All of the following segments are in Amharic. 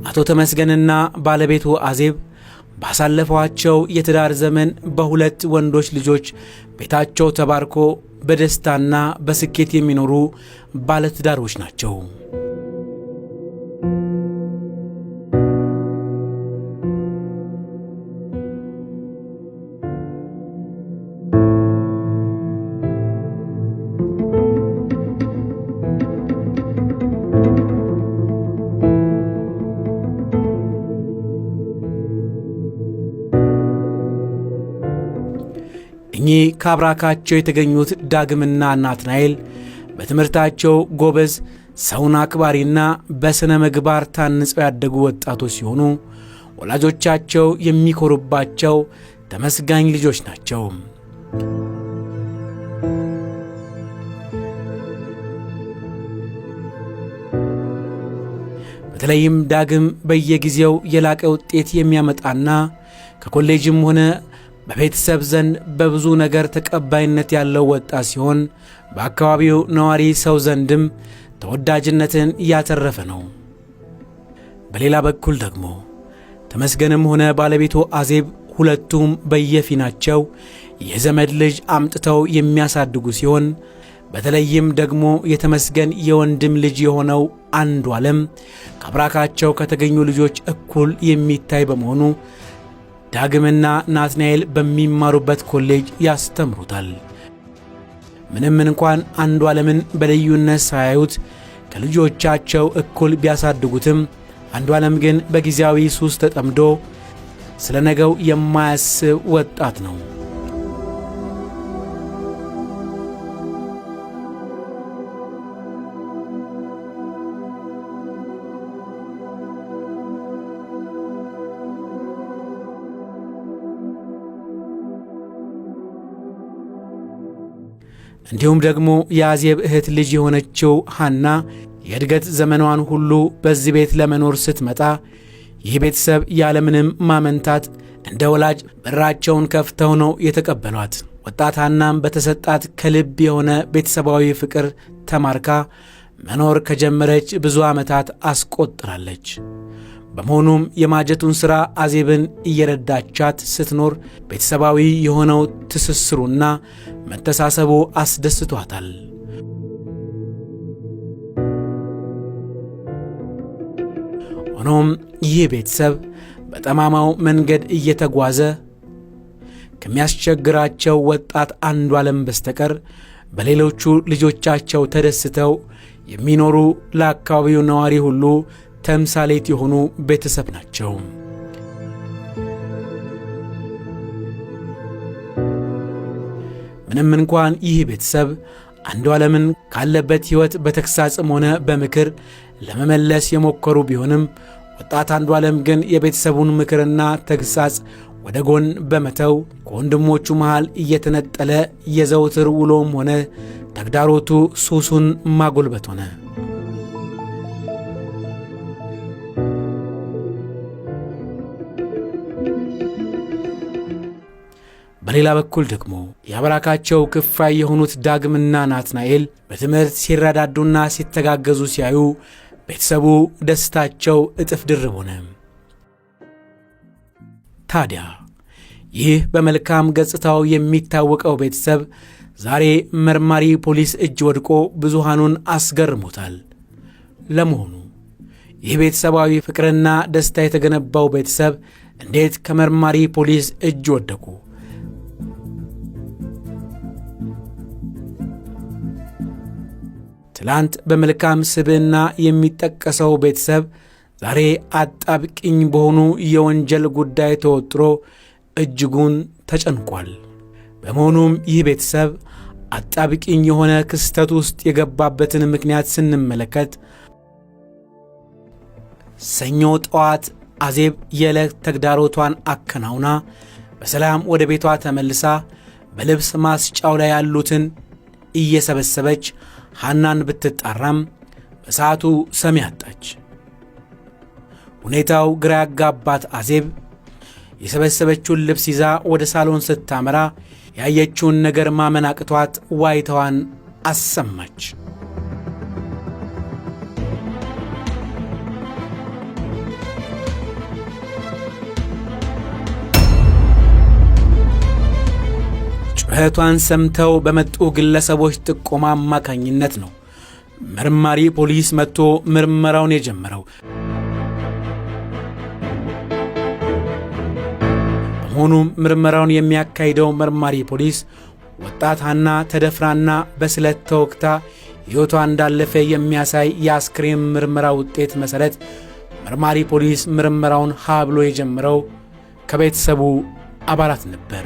አቶ ተመስገንና ባለቤቱ አዜብ ባሳለፏቸው የትዳር ዘመን በሁለት ወንዶች ልጆች ቤታቸው ተባርኮ በደስታና በስኬት የሚኖሩ ባለትዳሮች ናቸው። እኚህ ከአብራካቸው የተገኙት ዳግምና ናትናኤል በትምህርታቸው ጎበዝ፣ ሰውን አክባሪና በሥነ ምግባር ታንጸው ያደጉ ወጣቶች ሲሆኑ ወላጆቻቸው የሚኮሩባቸው ተመስጋኝ ልጆች ናቸው። በተለይም ዳግም በየጊዜው የላቀ ውጤት የሚያመጣና ከኮሌጅም ሆነ በቤተሰብ ዘንድ በብዙ ነገር ተቀባይነት ያለው ወጣት ሲሆን በአካባቢው ነዋሪ ሰው ዘንድም ተወዳጅነትን እያተረፈ ነው። በሌላ በኩል ደግሞ ተመስገንም ሆነ ባለቤቱ አዜብ ሁለቱም በየፊናቸው የዘመድ ልጅ አምጥተው የሚያሳድጉ ሲሆን በተለይም ደግሞ የተመስገን የወንድም ልጅ የሆነው አንዱ ዓለም ከአብራካቸው ከተገኙ ልጆች እኩል የሚታይ በመሆኑ ዳግምና ናትናኤል በሚማሩበት ኮሌጅ ያስተምሩታል። ምንም እንኳን አንዱ ዓለምን በልዩነት ሳያዩት ከልጆቻቸው እኩል ቢያሳድጉትም አንዱ ዓለም ግን በጊዜያዊ ሱስ ተጠምዶ ስለ ነገው የማያስብ ወጣት ነው። እንዲሁም ደግሞ የአዜብ እህት ልጅ የሆነችው ሐና የእድገት ዘመኗን ሁሉ በዚህ ቤት ለመኖር ስትመጣ ይህ ቤተሰብ ያለምንም ማመንታት እንደ ወላጅ በራቸውን ከፍተው ነው የተቀበሏት። ወጣት ሐናም በተሰጣት ከልብ የሆነ ቤተሰባዊ ፍቅር ተማርካ መኖር ከጀመረች ብዙ ዓመታት አስቆጥራለች። በመሆኑም የማጀቱን ሥራ አዜብን እየረዳቻት ስትኖር ቤተሰባዊ የሆነው ትስስሩና መተሳሰቡ አስደስቷታል። ሆኖም ይህ ቤተሰብ በጠማማው መንገድ እየተጓዘ ከሚያስቸግራቸው ወጣት አንዱ ዓለም በስተቀር በሌሎቹ ልጆቻቸው ተደስተው የሚኖሩ ለአካባቢው ነዋሪ ሁሉ ተምሳሌት የሆኑ ቤተሰብ ናቸው። ምንም እንኳን ይህ ቤተሰብ አንዱ ዓለምን ካለበት ሕይወት በተግሳጽም ሆነ በምክር ለመመለስ የሞከሩ ቢሆንም ወጣት አንዱ ዓለም ግን የቤተሰቡን ምክርና ተግሳጽ ወደ ጎን በመተው ከወንድሞቹ መሃል እየተነጠለ የዘውትር ውሎም ሆነ ተግዳሮቱ ሱሱን ማጎልበት ሆነ። በሌላ በኩል ደግሞ የአብራካቸው ክፋይ የሆኑት ዳግምና ናትናኤል በትምህርት ሲረዳዱና ሲተጋገዙ ሲያዩ ቤተሰቡ ደስታቸው እጥፍ ድርብ ሆነ። ታዲያ ይህ በመልካም ገጽታው የሚታወቀው ቤተሰብ ዛሬ መርማሪ ፖሊስ እጅ ወድቆ ብዙሃኑን አስገርሞታል። ለመሆኑ ይህ ቤተሰባዊ ፍቅርና ደስታ የተገነባው ቤተሰብ እንዴት ከመርማሪ ፖሊስ እጅ ወደቁ? ትላንት በመልካም ስብዕና የሚጠቀሰው ቤተሰብ ዛሬ አጣብቂኝ በሆኑ የወንጀል ጉዳይ ተወጥሮ እጅጉን ተጨንቋል። በመሆኑም ይህ ቤተሰብ አጣብቂኝ የሆነ ክስተት ውስጥ የገባበትን ምክንያት ስንመለከት ሰኞ ጠዋት አዜብ የዕለት ተግዳሮቷን አከናውና በሰላም ወደ ቤቷ ተመልሳ በልብስ ማስጫው ላይ ያሉትን እየሰበሰበች ሐናን ብትጣራም በሰዓቱ ሰሚ አጣች። ሁኔታው ግራ ያጋባት አዜብ የሰበሰበችውን ልብስ ይዛ ወደ ሳሎን ስታመራ ያየችውን ነገር ማመን አቅቷት ዋይታዋን አሰማች። ጩኸቷን ሰምተው በመጡ ግለሰቦች ጥቆማ አማካኝነት ነው መርማሪ ፖሊስ መጥቶ ምርመራውን የጀመረው። በመሆኑም ምርመራውን የሚያካሂደው መርማሪ ፖሊስ ወጣት ሐና ተደፍራና በስለት ተወግታ ሕይወቷ እንዳለፈ የሚያሳይ የአስክሬን ምርመራ ውጤት መሠረት መርማሪ ፖሊስ ምርመራውን ሀ ብሎ የጀመረው ከቤተሰቡ አባላት ነበር።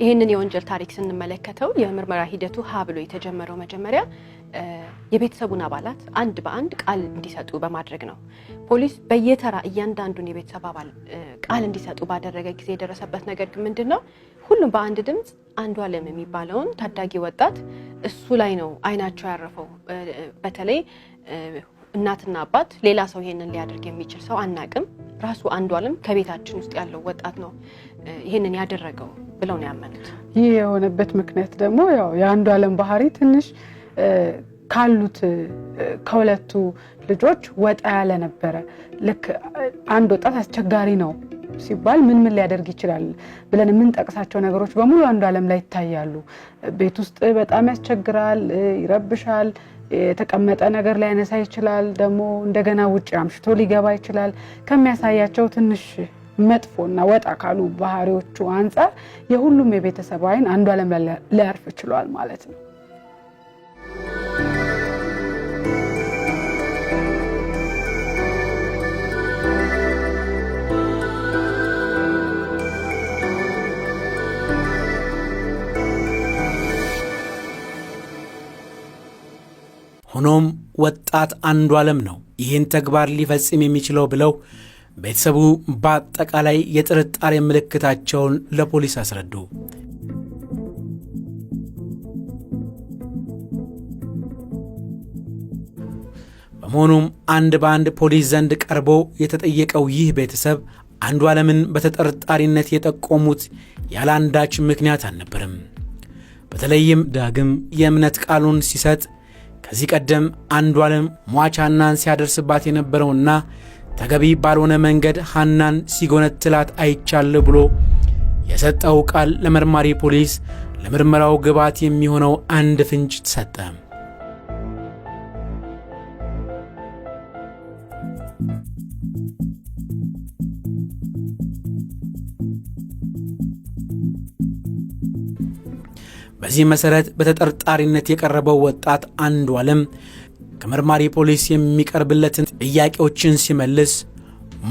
ይህንን የወንጀል ታሪክ ስንመለከተው የምርመራ ሂደቱ ሀ ብሎ የተጀመረው መጀመሪያ የቤተሰቡን አባላት አንድ በአንድ ቃል እንዲሰጡ በማድረግ ነው። ፖሊስ በየተራ እያንዳንዱን የቤተሰብ አባል ቃል እንዲሰጡ ባደረገ ጊዜ የደረሰበት ነገር ግን ምንድን ነው? ሁሉም በአንድ ድምፅ አንዷለም የሚባለውን ታዳጊ ወጣት እሱ ላይ ነው አይናቸው ያረፈው። በተለይ እናትና አባት ሌላ ሰው ይሄንን ሊያደርግ የሚችል ሰው አናቅም፣ ራሱ አንዷለም ከቤታችን ውስጥ ያለው ወጣት ነው ይሄንን ያደረገው ብለው ነው ያመኑት። ይህ የሆነበት ምክንያት ደግሞ ያው የአንዷለም ባህሪ ትንሽ ካሉት ከሁለቱ ልጆች ወጣ ያለ ነበረ። ልክ አንድ ወጣት አስቸጋሪ ነው ሲባል ምን ምን ሊያደርግ ይችላል ብለን የምንጠቅሳቸው ነገሮች በሙሉ አንዷለም ላይ ይታያሉ። ቤት ውስጥ በጣም ያስቸግራል፣ ይረብሻል፣ የተቀመጠ ነገር ሊያነሳ ይችላል። ደግሞ እንደገና ውጭ አምሽቶ ሊገባ ይችላል። ከሚያሳያቸው ትንሽ መጥፎና ወጣ ካሉ ባህሪዎቹ አንጻር የሁሉም የቤተሰብ አይን አንዷለም ላይ ሊያርፍ ችሏል ማለት ነው። ሆኖም ወጣት አንዷለም ነው ይህን ተግባር ሊፈጽም የሚችለው ብለው ቤተሰቡ በአጠቃላይ የጥርጣሬ ምልክታቸውን ለፖሊስ አስረዱ። በመሆኑም አንድ በአንድ ፖሊስ ዘንድ ቀርቦ የተጠየቀው ይህ ቤተሰብ አንዷለምን በተጠርጣሪነት የጠቆሙት ያለ አንዳች ምክንያት አልነበርም። በተለይም ዳግም የእምነት ቃሉን ሲሰጥ ከዚህ ቀደም አንዷለም ሟች ሐናን ሲያደርስባት የነበረውና ተገቢ ባልሆነ መንገድ ሐናን ሲጎነትላት አይቻል ብሎ የሰጠው ቃል ለመርማሪ ፖሊስ ለምርመራው ግብዓት የሚሆነው አንድ ፍንጭ ሰጠ። በዚህ መሠረት በተጠርጣሪነት የቀረበው ወጣት አንዷለም ከመርማሪ ፖሊስ የሚቀርብለትን ጥያቄዎችን ሲመልስ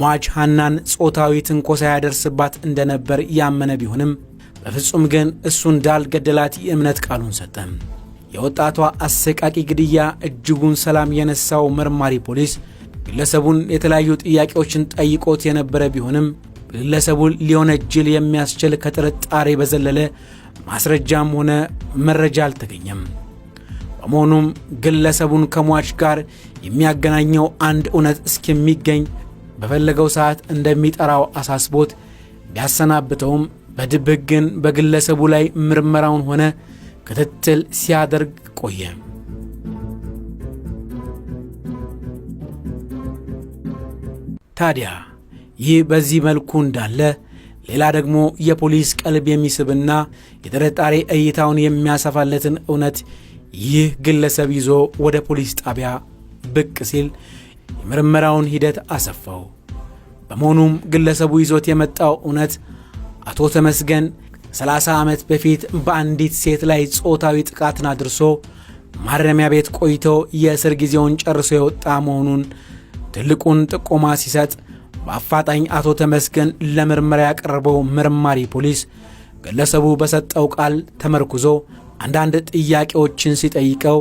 ሟች ሐናን ጾታዊ ትንኮሳ ያደርስባት እንደነበር ያመነ ቢሆንም በፍጹም ግን እሱ እንዳልገደላት የእምነት ቃሉን ሰጠ። የወጣቷ አሰቃቂ ግድያ እጅጉን ሰላም የነሳው መርማሪ ፖሊስ ግለሰቡን የተለያዩ ጥያቄዎችን ጠይቆት የነበረ ቢሆንም ግለሰቡን ሊወነጅል የሚያስችል ከጥርጣሬ በዘለለ ማስረጃም ሆነ መረጃ አልተገኘም። በመሆኑም ግለሰቡን ከሟች ጋር የሚያገናኘው አንድ እውነት እስከሚገኝ በፈለገው ሰዓት እንደሚጠራው አሳስቦት ቢያሰናብተውም በድብቅ ግን በግለሰቡ ላይ ምርመራውን ሆነ ክትትል ሲያደርግ ቆየ። ታዲያ ይህ በዚህ መልኩ እንዳለ ሌላ ደግሞ የፖሊስ ቀልብ የሚስብና የጥርጣሬ እይታውን የሚያሰፋለትን እውነት ይህ ግለሰብ ይዞ ወደ ፖሊስ ጣቢያ ብቅ ሲል የምርመራውን ሂደት አሰፋው። በመሆኑም ግለሰቡ ይዞት የመጣው እውነት አቶ ተመስገን 30 ዓመት በፊት በአንዲት ሴት ላይ ጾታዊ ጥቃትን አድርሶ ማረሚያ ቤት ቆይቶ የእስር ጊዜውን ጨርሶ የወጣ መሆኑን ትልቁን ጥቆማ ሲሰጥ በአፋጣኝ አቶ ተመስገን ለምርመራ ያቀረበው መርማሪ ፖሊስ ግለሰቡ በሰጠው ቃል ተመርኩዞ አንዳንድ ጥያቄዎችን ሲጠይቀው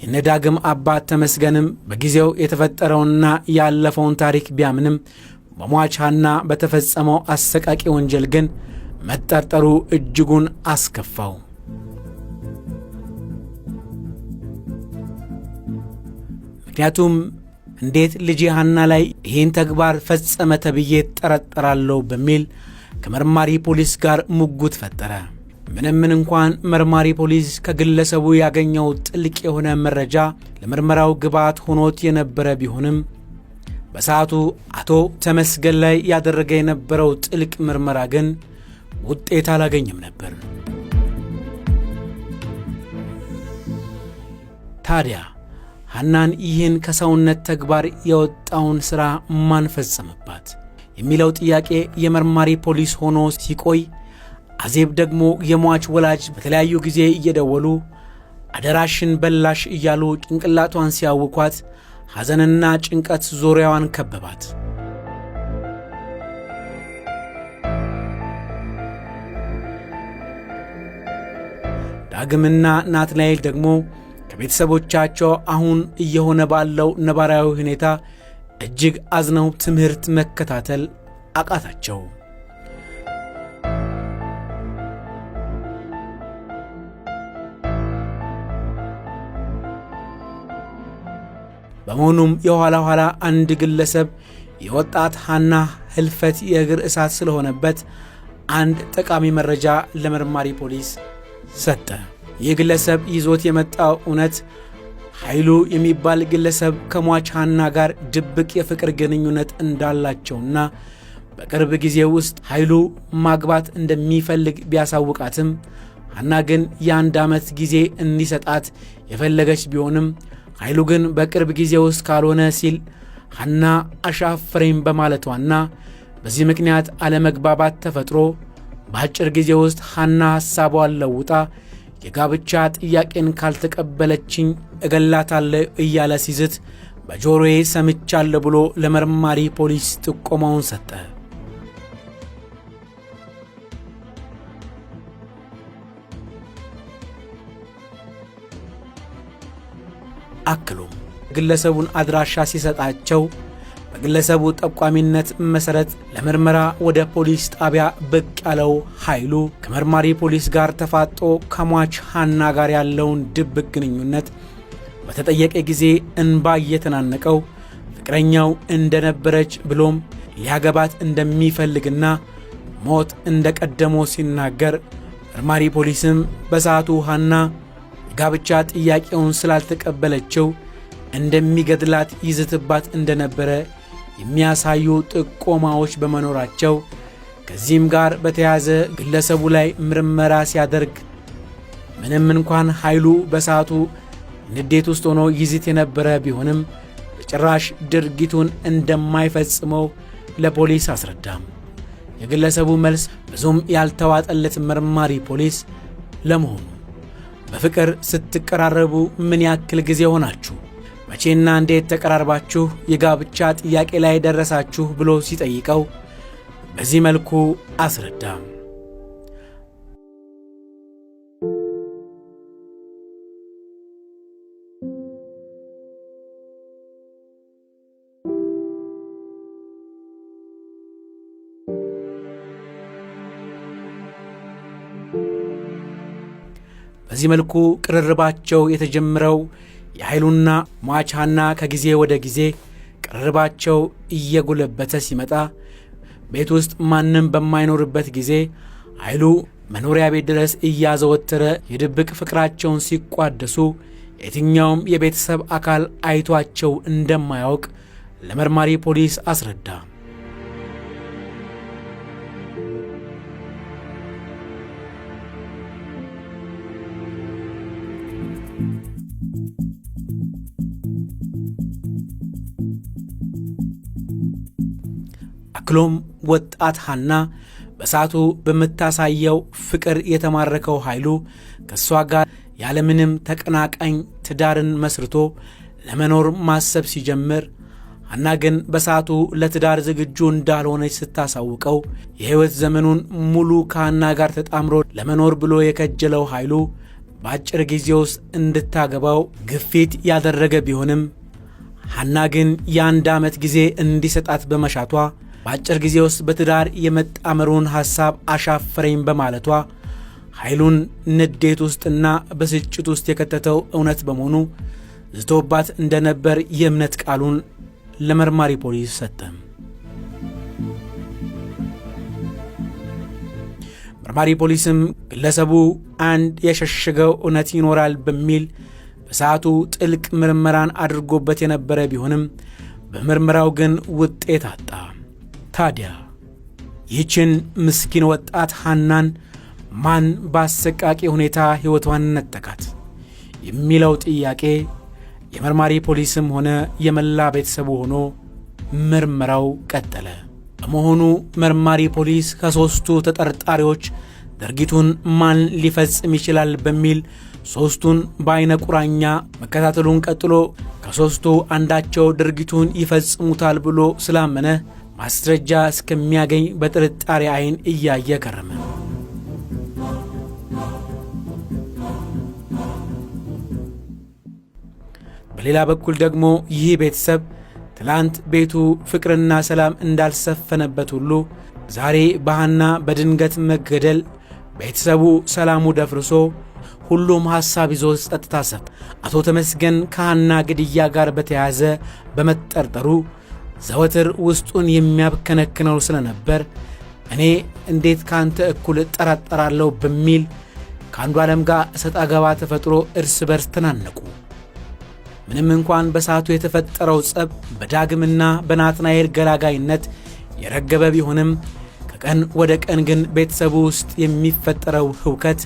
የነዳግም አባት ተመስገንም በጊዜው የተፈጠረውና ያለፈውን ታሪክ ቢያምንም በሟች ሐና በተፈጸመው አሰቃቂ ወንጀል ግን መጠርጠሩ እጅጉን አስከፋው። ምክንያቱም እንዴት ልጄ ሐና ላይ ይህን ተግባር ፈጸመ ተብዬ ጠረጠራለሁ በሚል ከመርማሪ ፖሊስ ጋር ሙግት ፈጠረ። ምንም እንኳን መርማሪ ፖሊስ ከግለሰቡ ያገኘው ጥልቅ የሆነ መረጃ ለምርመራው ግብዓት ሆኖት የነበረ ቢሆንም በሰዓቱ አቶ ተመስገን ላይ ያደረገ የነበረው ጥልቅ ምርመራ ግን ውጤት አላገኘም ነበር። ታዲያ ሐናን ይህን ከሰውነት ተግባር የወጣውን ሥራ ማን ፈጸመባት የሚለው ጥያቄ የመርማሪ ፖሊስ ሆኖ ሲቆይ፣ አዜብ ደግሞ የሟች ወላጅ በተለያዩ ጊዜ እየደወሉ አደራሽን በላሽ እያሉ ጭንቅላቷን ሲያውኳት ሐዘንና ጭንቀት ዙሪያዋን ከበባት። ዳግምና ናትናኤል ደግሞ ከቤተሰቦቻቸው አሁን እየሆነ ባለው ነባራዊ ሁኔታ እጅግ አዝነው ትምህርት መከታተል አቃታቸው። በመሆኑም የኋላ ኋላ አንድ ግለሰብ የወጣት ሐና ሕልፈት የእግር እሳት ስለሆነበት አንድ ጠቃሚ መረጃ ለመርማሪ ፖሊስ ሰጠ። ይህ ግለሰብ ይዞት የመጣው እውነት ኃይሉ የሚባል ግለሰብ ከሟች ሐና ጋር ድብቅ የፍቅር ግንኙነት እንዳላቸውና በቅርብ ጊዜ ውስጥ ኃይሉ ማግባት እንደሚፈልግ ቢያሳውቃትም ሐና ግን የ1 ዓመት ጊዜ እንዲሰጣት የፈለገች ቢሆንም ኃይሉ ግን በቅርብ ጊዜ ውስጥ ካልሆነ ሲል ሐና አሻፈረኝ በማለቷና በዚህ ምክንያት አለመግባባት ተፈጥሮ በአጭር ጊዜ ውስጥ ሐና ሐሳቧን ለውጣ የጋብቻ ጥያቄን ካልተቀበለችኝ እገላታለሁ እያለ ሲዝት በጆሮዬ ሰምቻለሁ ብሎ ለመርማሪ ፖሊስ ጥቆማውን ሰጠ። አክሎም ግለሰቡን አድራሻ ሲሰጣቸው በግለሰቡ ጠቋሚነት መሠረት ለምርመራ ወደ ፖሊስ ጣቢያ ብቅ ያለው ኃይሉ ከመርማሪ ፖሊስ ጋር ተፋጦ ከሟች ሐና ጋር ያለውን ድብቅ ግንኙነት በተጠየቀ ጊዜ እንባ እየተናነቀው ፍቅረኛው እንደነበረች ብሎም ሊያገባት እንደሚፈልግና ሞት እንደቀደመው ሲናገር፣ መርማሪ ፖሊስም በሰዓቱ ሐና የጋብቻ ጥያቄውን ስላልተቀበለችው እንደሚገድላት ይዝትባት እንደነበረ የሚያሳዩ ጥቆማዎች በመኖራቸው ከዚህም ጋር በተያያዘ ግለሰቡ ላይ ምርመራ ሲያደርግ ምንም እንኳን ኃይሉ በሰዓቱ ንዴት ውስጥ ሆኖ ይዝት የነበረ ቢሆንም በጭራሽ ድርጊቱን እንደማይፈጽመው ለፖሊስ አስረዳም። የግለሰቡ መልስ ብዙም ያልተዋጠለት መርማሪ ፖሊስ ለመሆኑ በፍቅር ስትቀራረቡ ምን ያክል ጊዜ ሆናችሁ? መቼና እንዴት ተቀራርባችሁ የጋብቻ ጥያቄ ላይ ደረሳችሁ? ብሎ ሲጠይቀው በዚህ መልኩ አስረዳ። በዚህ መልኩ ቅርርባቸው የተጀመረው የኃይሉና ሟች ሐና ከጊዜ ወደ ጊዜ ቅርርባቸው እየጎለበተ ሲመጣ ቤት ውስጥ ማንም በማይኖርበት ጊዜ ኃይሉ መኖሪያ ቤት ድረስ እያዘወተረ የድብቅ ፍቅራቸውን ሲቋደሱ የትኛውም የቤተሰብ አካል አይቷቸው እንደማያውቅ ለመርማሪ ፖሊስ አስረዳ። አክሎም ወጣት ሐና በሰዓቱ በምታሳየው ፍቅር የተማረከው ኃይሉ ከእሷ ጋር ያለምንም ተቀናቃኝ ትዳርን መስርቶ ለመኖር ማሰብ ሲጀምር ሐና ግን በሰዓቱ ለትዳር ዝግጁ እንዳልሆነች ስታሳውቀው የሕይወት ዘመኑን ሙሉ ከሐና ጋር ተጣምሮ ለመኖር ብሎ የከጀለው ኃይሉ በአጭር ጊዜ ውስጥ እንድታገባው ግፊት ያደረገ ቢሆንም ሐና ግን የ1 ዓመት ጊዜ እንዲሰጣት በመሻቷ በአጭር ጊዜ ውስጥ በትዳር የመጣመሩን ሐሳብ አሻፈረኝ በማለቷ ኃይሉን ንዴት ውስጥና ብስጭት ውስጥ የከተተው እውነት በመሆኑ ዝቶባት እንደነበር የእምነት ቃሉን ለመርማሪ ፖሊስ ሰጠ። መርማሪ ፖሊስም ግለሰቡ አንድ የሸሸገው እውነት ይኖራል በሚል በሰዓቱ ጥልቅ ምርመራን አድርጎበት የነበረ ቢሆንም በምርመራው ግን ውጤት አጣ። ታዲያ ይህችን ምስኪን ወጣት ሐናን ማን በአሰቃቂ ሁኔታ ሕይወቷን ነጠቃት የሚለው ጥያቄ የመርማሪ ፖሊስም ሆነ የመላ ቤተሰቡ ሆኖ ምርመራው ቀጠለ። በመሆኑ መርማሪ ፖሊስ ከሦስቱ ተጠርጣሪዎች ድርጊቱን ማን ሊፈጽም ይችላል በሚል ሦስቱን በዐይነ ቁራኛ መከታተሉን ቀጥሎ ከሦስቱ አንዳቸው ድርጊቱን ይፈጽሙታል ብሎ ስላመነ ማስረጃ እስከሚያገኝ በጥርጣሬ ዐይን እያየ ከረመ። በሌላ በኩል ደግሞ ይህ ቤተሰብ ትላንት ቤቱ ፍቅርና ሰላም እንዳልሰፈነበት ሁሉ ዛሬ በሐና በድንገት መገደል ቤተሰቡ ሰላሙ ደፍርሶ ሁሉም ሐሳብ ይዞ ጸጥታ ሰፍ አቶ ተመስገን ከሐና ግድያ ጋር በተያያዘ በመጠርጠሩ ዘወትር ውስጡን የሚያብከነክነው ስለነበር እኔ እንዴት ካንተ እኩል እጠራጠራለሁ በሚል ከአንዱ ዓለም ጋር እሰጥ አገባ ተፈጥሮ እርስ በርስ ተናነቁ። ምንም እንኳን በሰዓቱ የተፈጠረው ጸብ በዳግምና በናትናኤል ገላጋይነት የረገበ ቢሆንም ከቀን ወደ ቀን ግን ቤተሰቡ ውስጥ የሚፈጠረው ህውከት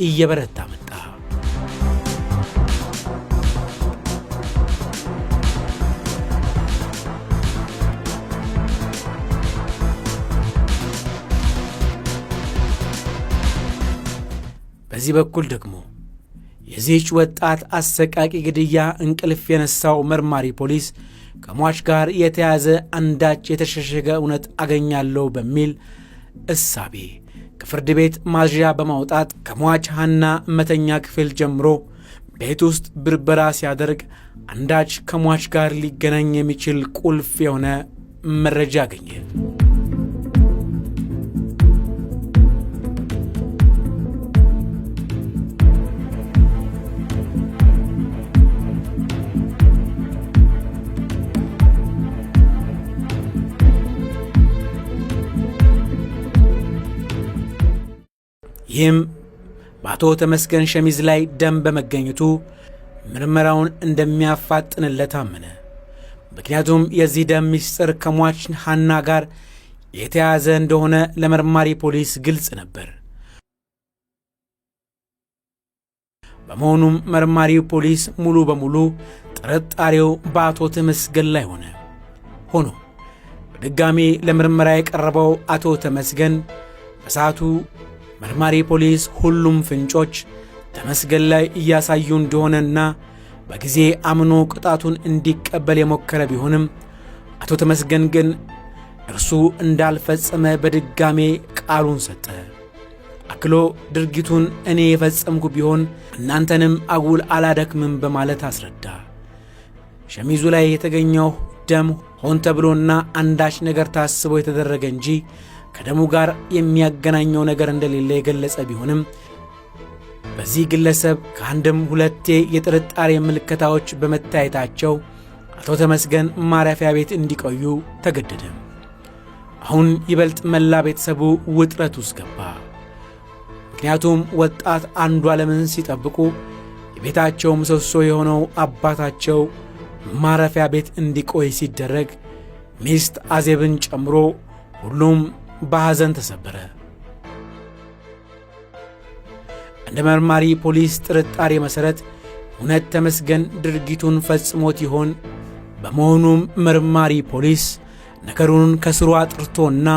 እየበረታ መጣ። በዚህ በኩል ደግሞ የዚህች ወጣት አሰቃቂ ግድያ እንቅልፍ የነሳው መርማሪ ፖሊስ ከሟች ጋር የተያዘ አንዳች የተሸሸገ እውነት አገኛለሁ በሚል እሳቤ ከፍርድ ቤት ማዝዣ በማውጣት ከሟች ሐና መተኛ ክፍል ጀምሮ ቤት ውስጥ ብርበራ ሲያደርግ አንዳች ከሟች ጋር ሊገናኝ የሚችል ቁልፍ የሆነ መረጃ አገኘ። ይህም በአቶ ተመስገን ሸሚዝ ላይ ደም በመገኘቱ ምርመራውን እንደሚያፋጥንለት አመነ። ምክንያቱም የዚህ ደም ምስጢር ከሟች ሐና ጋር የተያያዘ እንደሆነ ለመርማሪ ፖሊስ ግልጽ ነበር። በመሆኑም መርማሪው ፖሊስ ሙሉ በሙሉ ጥርጣሬው በአቶ ተመስገን ላይ ሆነ። ሆኖ በድጋሚ ለምርመራ የቀረበው አቶ ተመስገን በሰዓቱ መርማሪ ፖሊስ ሁሉም ፍንጮች ተመስገን ላይ እያሳዩ እንደሆነና በጊዜ አምኖ ቅጣቱን እንዲቀበል የሞከረ ቢሆንም አቶ ተመስገን ግን እርሱ እንዳልፈጸመ በድጋሜ ቃሉን ሰጠ። አክሎ ድርጊቱን እኔ የፈጸምኩ ቢሆን እናንተንም አጉል አላደክምም በማለት አስረዳ። ሸሚዙ ላይ የተገኘው ደም ሆን ተብሎና አንዳች ነገር ታስቦ የተደረገ እንጂ ከደሙ ጋር የሚያገናኘው ነገር እንደሌለ የገለጸ ቢሆንም በዚህ ግለሰብ ከአንድም ሁለቴ የጥርጣሬ ምልከታዎች በመታየታቸው አቶ ተመስገን ማረፊያ ቤት እንዲቆዩ ተገደደ። አሁን ይበልጥ መላ ቤተሰቡ ውጥረት ውስጥ ገባ። ምክንያቱም ወጣት አንዱዓለምን ሲጠብቁ የቤታቸው ምሰሶ የሆነው አባታቸው ማረፊያ ቤት እንዲቆይ ሲደረግ ሚስት አዜብን ጨምሮ ሁሉም በሐዘን ተሰበረ። እንደ መርማሪ ፖሊስ ጥርጣሬ መሠረት እውነት ተመስገን ድርጊቱን ፈጽሞት ይሆን? በመሆኑም መርማሪ ፖሊስ ነገሩን ከስሩ አጥርቶና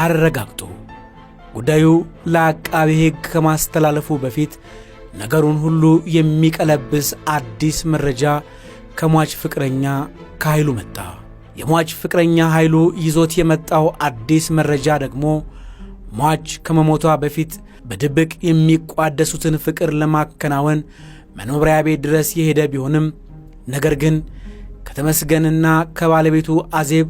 አረጋግጦ ጉዳዩ ለአቃቤ ሕግ ከማስተላለፉ በፊት ነገሩን ሁሉ የሚቀለብስ አዲስ መረጃ ከሟች ፍቅረኛ ከኃይሉ መጣ። የሟች ፍቅረኛ ኃይሉ ይዞት የመጣው አዲስ መረጃ ደግሞ ሟች ከመሞቷ በፊት በድብቅ የሚቋደሱትን ፍቅር ለማከናወን መኖሪያ ቤት ድረስ የሄደ ቢሆንም ነገር ግን ከተመስገንና ከባለቤቱ አዜብ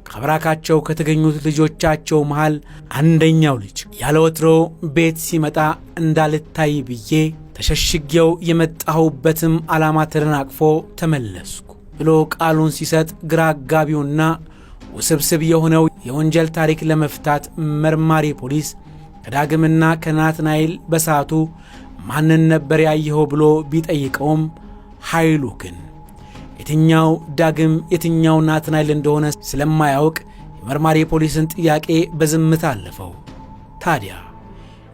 ከአብራካቸው ከተገኙት ልጆቻቸው መሃል አንደኛው ልጅ ያለ ወትሮ ቤት ሲመጣ እንዳልታይ ብዬ ተሸሽጌው የመጣሁበትም ዓላማ ተደናቅፎ ተመለስኩ ብሎ ቃሉን ሲሰጥ ግራ አጋቢውና ውስብስብ የሆነው የወንጀል ታሪክ ለመፍታት መርማሪ ፖሊስ ከዳግምና ከናትናኤል በሰዓቱ ማንን ነበር ያየኸው ብሎ ቢጠይቀውም ኃይሉ ግን የትኛው ዳግም የትኛው ናትናኤል እንደሆነ ስለማያውቅ የመርማሪ ፖሊስን ጥያቄ በዝምታ አለፈው። ታዲያ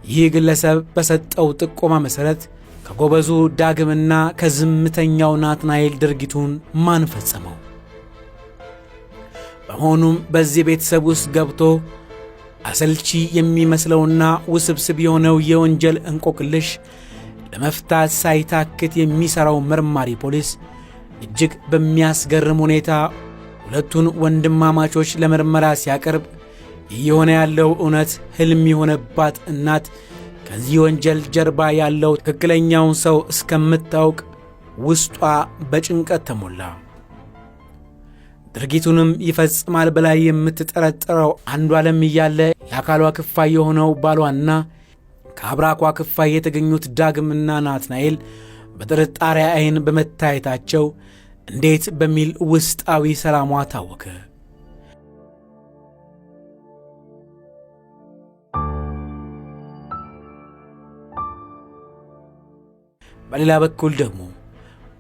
ይህ ግለሰብ በሰጠው ጥቆማ መሠረት ከጎበዙ ዳግምና ከዝምተኛው ናትናኤል ድርጊቱን ማን ፈጸመው? በመሆኑም በዚህ ቤተሰብ ውስጥ ገብቶ አሰልቺ የሚመስለውና ውስብስብ የሆነው የወንጀል እንቆቅልሽ ለመፍታት ሳይታክት የሚሠራው መርማሪ ፖሊስ እጅግ በሚያስገርም ሁኔታ ሁለቱን ወንድማማቾች ለምርመራ ሲያቀርብ እየሆነ ያለው እውነት ሕልም የሆነባት እናት ከዚህ ወንጀል ጀርባ ያለው ትክክለኛውን ሰው እስከምታውቅ ውስጧ በጭንቀት ተሞላ። ድርጊቱንም ይፈጽማል ብላ የምትጠረጥረው አንዷለም እያለ የአካሏ ክፋይ የሆነው ባሏና ከአብራኳ ክፋይ የተገኙት ዳግምና ናትናኤል በጥርጣሬ ዓይን በመታየታቸው እንዴት በሚል ውስጣዊ ሰላሟ ታወከ። በሌላ በኩል ደግሞ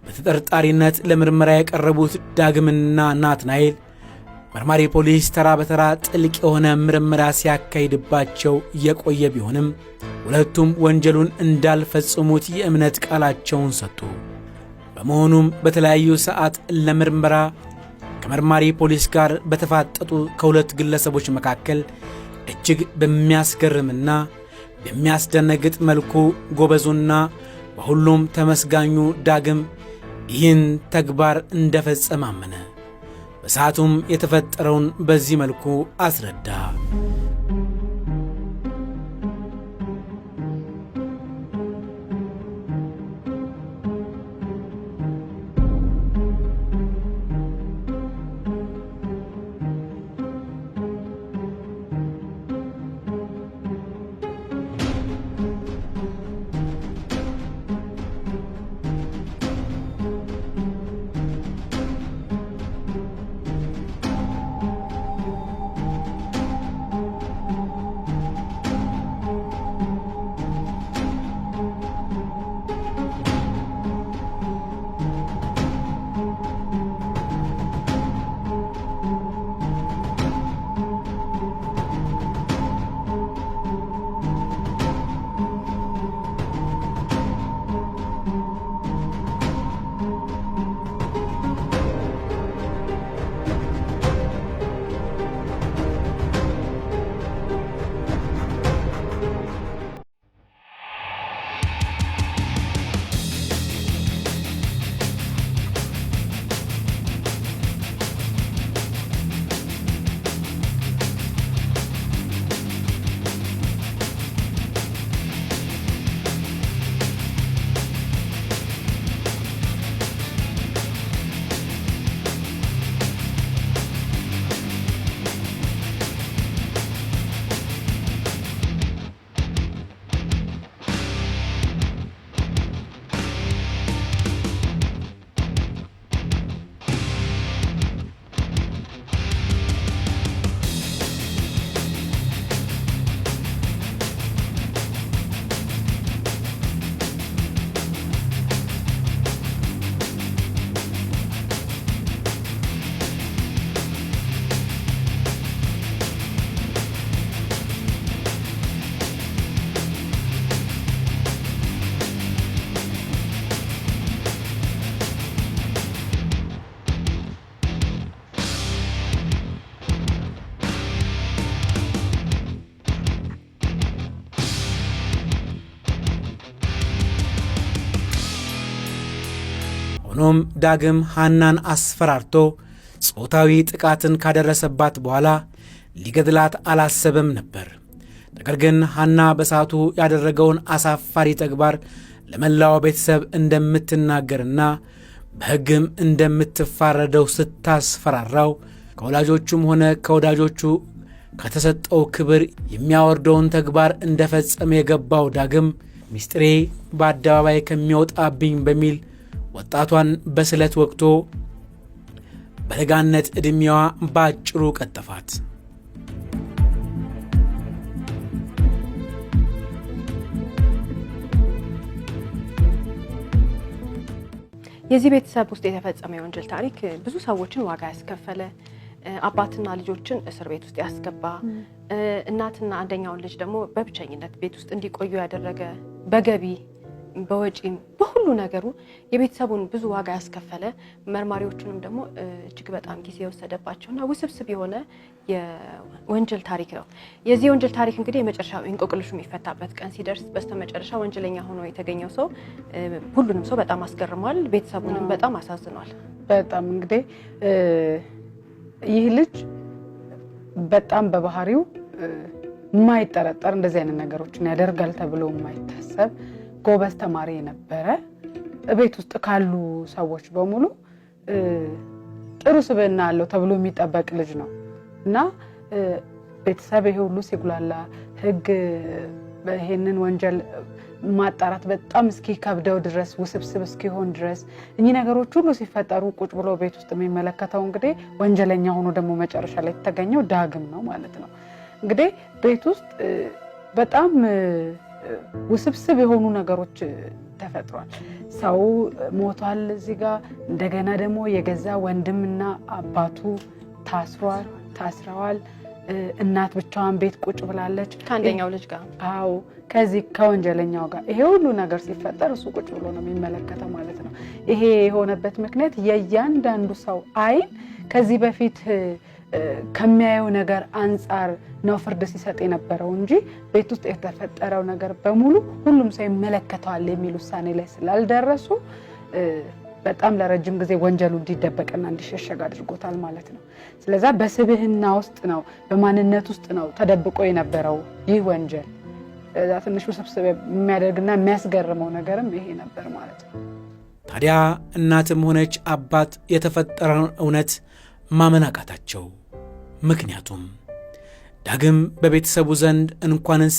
በተጠርጣሪነት ለምርመራ የቀረቡት ዳግምና ናትናኤል መርማሪ ፖሊስ ተራ በተራ ጥልቅ የሆነ ምርመራ ሲያካሂድባቸው የቆየ ቢሆንም ሁለቱም ወንጀሉን እንዳልፈጽሙት የእምነት ቃላቸውን ሰጡ። በመሆኑም በተለያዩ ሰዓት ለምርመራ ከመርማሪ ፖሊስ ጋር በተፋጠጡ ከሁለት ግለሰቦች መካከል እጅግ በሚያስገርምና በሚያስደነግጥ መልኩ ጎበዙና በሁሉም ተመስጋኙ ዳግም ይህን ተግባር እንደፈጸመ አመነ። በሰዓቱም የተፈጠረውን በዚህ መልኩ አስረዳ። ሆኖም ዳግም ሐናን አስፈራርቶ ጾታዊ ጥቃትን ካደረሰባት በኋላ ሊገድላት አላሰበም ነበር። ነገር ግን ሐና በሰዓቱ ያደረገውን አሳፋሪ ተግባር ለመላው ቤተሰብ እንደምትናገርና በሕግም እንደምትፋረደው ስታስፈራራው ከወላጆቹም ሆነ ከወዳጆቹ ከተሰጠው ክብር የሚያወርደውን ተግባር እንደፈጸመ የገባው ዳግም ሚስጥሬ በአደባባይ ከሚወጣብኝ በሚል ወጣቷን በስለት ወቅቶ በለጋነት ዕድሜዋ ባጭሩ ቀጠፋት። የዚህ ቤተሰብ ውስጥ የተፈጸመ የወንጀል ታሪክ ብዙ ሰዎችን ዋጋ ያስከፈለ፣ አባትና ልጆችን እስር ቤት ውስጥ ያስገባ፣ እናትና አንደኛውን ልጅ ደግሞ በብቸኝነት ቤት ውስጥ እንዲቆዩ ያደረገ፣ በገቢ በወጪም በሁሉ ነገሩ የቤተሰቡን ብዙ ዋጋ ያስከፈለ፣ መርማሪዎቹንም ደግሞ እጅግ በጣም ጊዜ የወሰደባቸውና ውስብስብ የሆነ የወንጀል ታሪክ ነው። የዚህ የወንጀል ታሪክ እንግዲህ የመጨረሻው እንቆቅልሹ የሚፈታበት ቀን ሲደርስ በስተመጨረሻ ወንጀለኛ ሆኖ የተገኘው ሰው ሁሉንም ሰው በጣም አስገርሟል። ቤተሰቡንም በጣም አሳዝኗል። በጣም እንግዲህ ይህ ልጅ በጣም በባህሪው የማይጠረጠር፣ እንደዚህ አይነት ነገሮችን ያደርጋል ተብሎ የማይታሰብ፣ ጎበዝ ተማሪ የነበረ፣ ቤት ውስጥ ካሉ ሰዎች በሙሉ ጥሩ ስብዕና አለው ተብሎ የሚጠበቅ ልጅ ነው። እና ቤተሰብ ይሄ ሁሉ ሲጉላላ፣ ሕግ ይሄንን ወንጀል ማጣራት በጣም እስኪከብደው ድረስ፣ ውስብስብ እስኪሆን ድረስ እኚህ ነገሮች ሁሉ ሲፈጠሩ ቁጭ ብሎ ቤት ውስጥ የሚመለከተው እንግዲህ ወንጀለኛ ሆኖ ደግሞ መጨረሻ ላይ የተገኘው ዳግም ነው ማለት ነው። እንግዲህ ቤት ውስጥ በጣም ውስብስብ የሆኑ ነገሮች ተፈጥሯል። ሰው ሞቷል እዚህ ጋር። እንደገና ደግሞ የገዛ ወንድምና አባቱ ታስረዋል። እናት ብቻዋን ቤት ቁጭ ብላለች ከአንደኛው ልጅ ጋር። አዎ፣ ከዚህ ከወንጀለኛው ጋር። ይሄ ሁሉ ነገር ሲፈጠር እሱ ቁጭ ብሎ ነው የሚመለከተው ማለት ነው። ይሄ የሆነበት ምክንያት የእያንዳንዱ ሰው አይን ከዚህ በፊት ከሚያየው ነገር አንጻር ነው ፍርድ ሲሰጥ የነበረው እንጂ ቤት ውስጥ የተፈጠረው ነገር በሙሉ ሁሉም ሰው ይመለከተዋል የሚል ውሳኔ ላይ ስላልደረሱ በጣም ለረጅም ጊዜ ወንጀሉ እንዲደበቅና እንዲሸሸግ አድርጎታል ማለት ነው። ስለዛ በስብህና ውስጥ ነው፣ በማንነት ውስጥ ነው ተደብቆ የነበረው ይህ ወንጀል። እዛ ትንሽ ውስብስብ የሚያደርግና የሚያስገርመው ነገርም ይሄ ነበር ማለት ነው። ታዲያ እናትም ሆነች አባት የተፈጠረውን እውነት ማመን አቃታቸው። ምክንያቱም ዳግም በቤተሰቡ ዘንድ እንኳንስ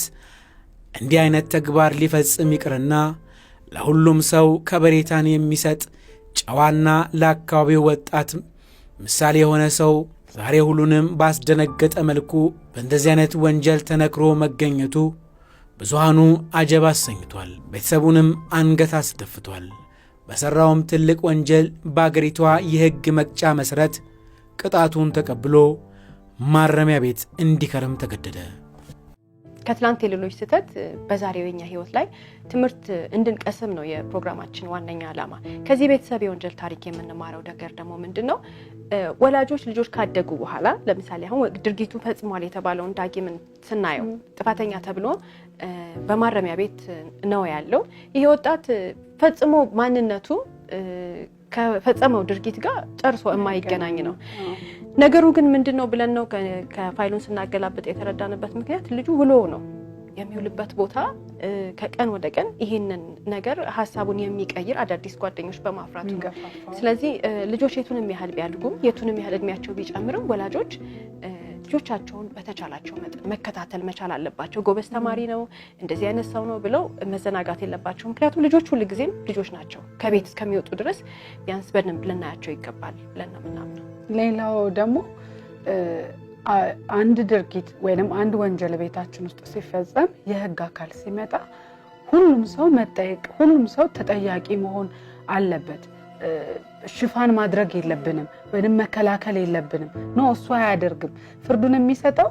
እንዲህ አይነት ተግባር ሊፈጽም ይቅርና ለሁሉም ሰው ከበሬታን የሚሰጥ ጨዋና ለአካባቢው ወጣት ምሳሌ የሆነ ሰው ዛሬ ሁሉንም ባስደነገጠ መልኩ በእንደዚህ አይነት ወንጀል ተነክሮ መገኘቱ ብዙሃኑ አጀብ አሰኝቷል። ቤተሰቡንም አንገት አስደፍቷል። በሠራውም ትልቅ ወንጀል በአገሪቷ የሕግ መቅጫ መሠረት ቅጣቱን ተቀብሎ ማረሚያ ቤት እንዲከርም ተገደደ። ከትላንት የሌሎች ስህተት በዛሬው የኛ ህይወት ላይ ትምህርት እንድንቀስም ነው የፕሮግራማችን ዋነኛ ዓላማ። ከዚህ ቤተሰብ የወንጀል ታሪክ የምንማረው ነገር ደግሞ ምንድን ነው? ወላጆች ልጆች ካደጉ በኋላ፣ ለምሳሌ አሁን ድርጊቱ ፈጽሟል የተባለውን ዳግምን ስናየው ጥፋተኛ ተብሎ በማረሚያ ቤት ነው ያለው። ይሄ ወጣት ፈጽሞ ማንነቱ ከፈጸመው ድርጊት ጋር ጨርሶ የማይገናኝ ነው። ነገሩ ግን ምንድን ነው ብለን ነው ከፋይሉን ስናገላብጥ የተረዳንበት ምክንያት ልጁ ውሎ ነው የሚውልበት ቦታ ከቀን ወደ ቀን ይሄንን ነገር ሀሳቡን የሚቀይር አዳዲስ ጓደኞች በማፍራቱ ነው። ስለዚህ ልጆች የቱንም ያህል ቢያድጉም፣ የቱንም ያህል እድሜያቸው ቢጨምርም ወላጆች ልጆቻቸውን በተቻላቸው መጠን መከታተል መቻል አለባቸው። ጎበዝ ተማሪ ነው፣ እንደዚህ አይነት ሰው ነው ብለው መዘናጋት የለባቸው። ምክንያቱም ልጆች ሁልጊዜም ልጆች ናቸው። ከቤት እስከሚወጡ ድረስ ቢያንስ በደንብ ልናያቸው ይገባል ብለን ነው የምናምነው። ሌላው ደግሞ አንድ ድርጊት ወይንም አንድ ወንጀል ቤታችን ውስጥ ሲፈጸም የህግ አካል ሲመጣ ሁሉም ሰው መጠየቅ፣ ሁሉም ሰው ተጠያቂ መሆን አለበት። ሽፋን ማድረግ የለብንም ወይንም መከላከል የለብንም። No፣ እሱ አያደርግም። ፍርዱን የሚሰጠው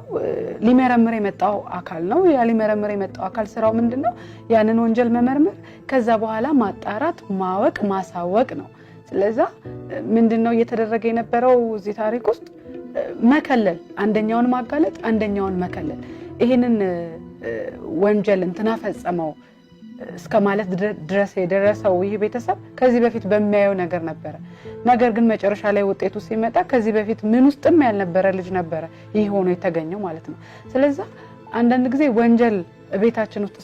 ሊመረምር የመጣው አካል ነው። ያ ሊመረምር የመጣው አካል ስራው ምንድን ነው? ያንን ወንጀል መመርመር፣ ከዛ በኋላ ማጣራት፣ ማወቅ፣ ማሳወቅ ነው። ስለዛ ምንድን ነው እየተደረገ የነበረው እዚህ ታሪክ ውስጥ? መከለል፣ አንደኛውን ማጋለጥ፣ አንደኛውን መከለል። ይህንን ወንጀል እንትና ፈጸመው እስከ ማለት ድረስ የደረሰው ይህ ቤተሰብ ከዚህ በፊት በሚያየው ነገር ነበረ። ነገር ግን መጨረሻ ላይ ውጤቱ ሲመጣ ከዚህ በፊት ምን ውስጥም ያልነበረ ልጅ ነበረ ይህ ሆኖ የተገኘው ማለት ነው። ስለዛ አንዳንድ ጊዜ ወንጀል ቤታችን ውስጥ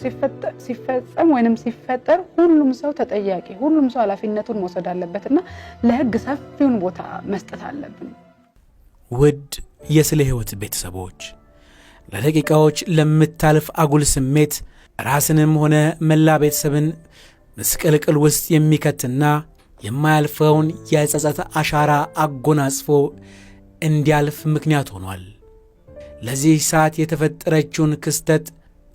ሲፈጸም ወይንም ሲፈጠር ሁሉም ሰው ተጠያቂ፣ ሁሉም ሰው ኃላፊነቱን መውሰድ አለበት እና ለሕግ ሰፊውን ቦታ መስጠት አለብን። ውድ የስለ ሕይወት ቤተሰቦች፣ ለደቂቃዎች ለምታልፍ አጉል ስሜት ራስንም ሆነ መላ ቤተሰብን ምስቅልቅል ውስጥ የሚከትና የማያልፈውን የጸጸት አሻራ አጎናጽፎ እንዲያልፍ ምክንያት ሆኗል። ለዚህ ሰዓት የተፈጠረችውን ክስተት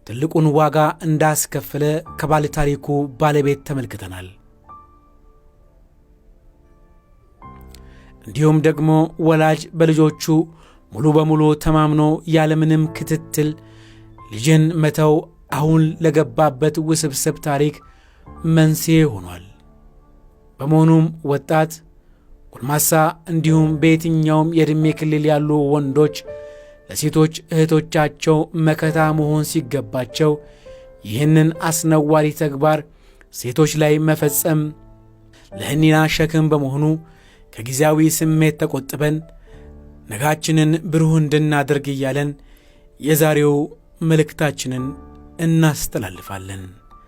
ትልቁን ዋጋ እንዳስከፈለ ከባለ ታሪኩ ባለቤት ተመልክተናል። እንዲሁም ደግሞ ወላጅ በልጆቹ ሙሉ በሙሉ ተማምኖ ያለምንም ክትትል ልጅን መተው አሁን ለገባበት ውስብስብ ታሪክ መንስኤ ሆኗል። በመሆኑም ወጣት፣ ጎልማሳ እንዲሁም በየትኛውም የዕድሜ ክልል ያሉ ወንዶች ለሴቶች እህቶቻቸው መከታ መሆን ሲገባቸው ይህንን አስነዋሪ ተግባር ሴቶች ላይ መፈጸም ለሕሊና ሸክም በመሆኑ ከጊዜያዊ ስሜት ተቆጥበን ነጋችንን ብሩህ እንድናደርግ እያለን የዛሬው መልእክታችንን እናስተላልፋለን።